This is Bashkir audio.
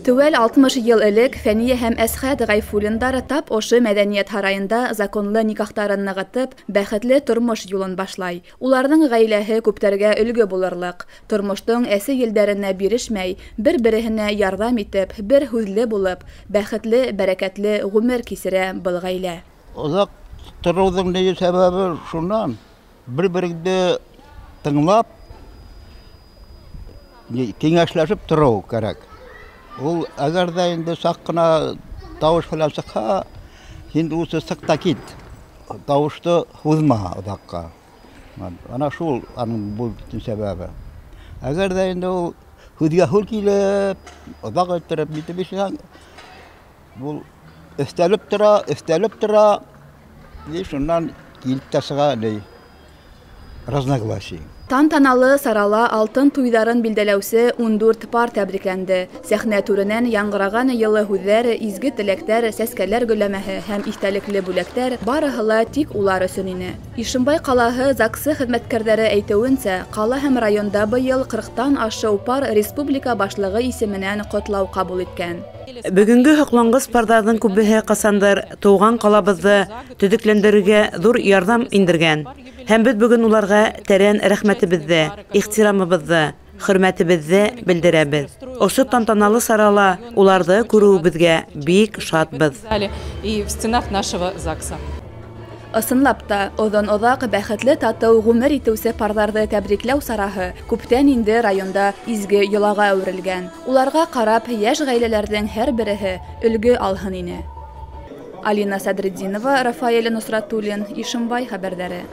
Теүәл 60 йыл элек Фәниә һәм Әсхәт Ғәйфуллиндар тап ошо мәҙәниәт һарайында законлы никахтарын нығытып, бәхетле тормош юлын башлай. Уларҙың ғаиләһе күптәргә өлгө булырлыҡ. Тормоштоң әсе елдәренә бирешмәй, бер-береһенә ярҙам итеп, бер һүҙле булып, бәхетле, бәрәкәтле ғүмер кисерә был ғаилә. Оҙаҡ тороуҙың ни сәбәбе шунан, бер-береңде тыңлап, кәңәшләшеп тороу кәрәк. Ул әгәр ҙә инде саҡ ҡына тауыш фәлән сыҡһа, һин лучше сыҡ та кит. Тауышты һуҙма оҙаҡҡа. Ана шул аның был бөтөн сәбәбе. Әгәр ҙә инде ул һүҙгә һүҙ килеп, оҙаҡ иттереп нитеп эшләһәң, был өҫтәлеп тора, өҫтәлеп тора, и шунан килеп тә сыға ни разногласий. Тантаналы сарала алтын туйҙарын билдәләүсе 14 пар тәбрикләнде. Сәхнә түренән яңғыраған йылы һүҙҙәр, изге теләктәр, сәскәләр гөлләмәһе һәм иҫтәлекле бүләктәр барыһы ла тик улар өсөн ине. Ишембай ҡалаһы ЗАГСы хеҙмәткәрҙәре әйтеүенсә, ҡала һәм районда быйыл 40-тан ашыу пар республика башлығы исеменән ҡотлау ҡабул иткән. Бөгөнгө һоҡланғыс парҙарҙың күбеһе ҡасандыр тыуған ҡалабыҙҙы төҙөкләндерергә ҙур ярҙам индергән. Һәм беҙ бөгөн уларға тәрән рәхмәтебеҙҙе, ихтирамыбыҙҙы, хөрмәтебеҙҙе белдерәбеҙ. Ошо тантаналы сарала уларҙы күреүебеҙгә бик шатбыҙ. И в стенах нашего ЗАГСа. Ысынлап та, оҙон-оҙаҡ бәхетле татыу ғүмер итеүсе парҙарҙы тәбрикләү сараһы күптән инде районда изге йолаға әүерелгән. Уларға ҡарап, йәш ғаиләләрҙең һәр береһе өлгө алһын ине. Алина Садретдинова, Рафаэль Нусратуллин, Ишембай хәбәрҙәре.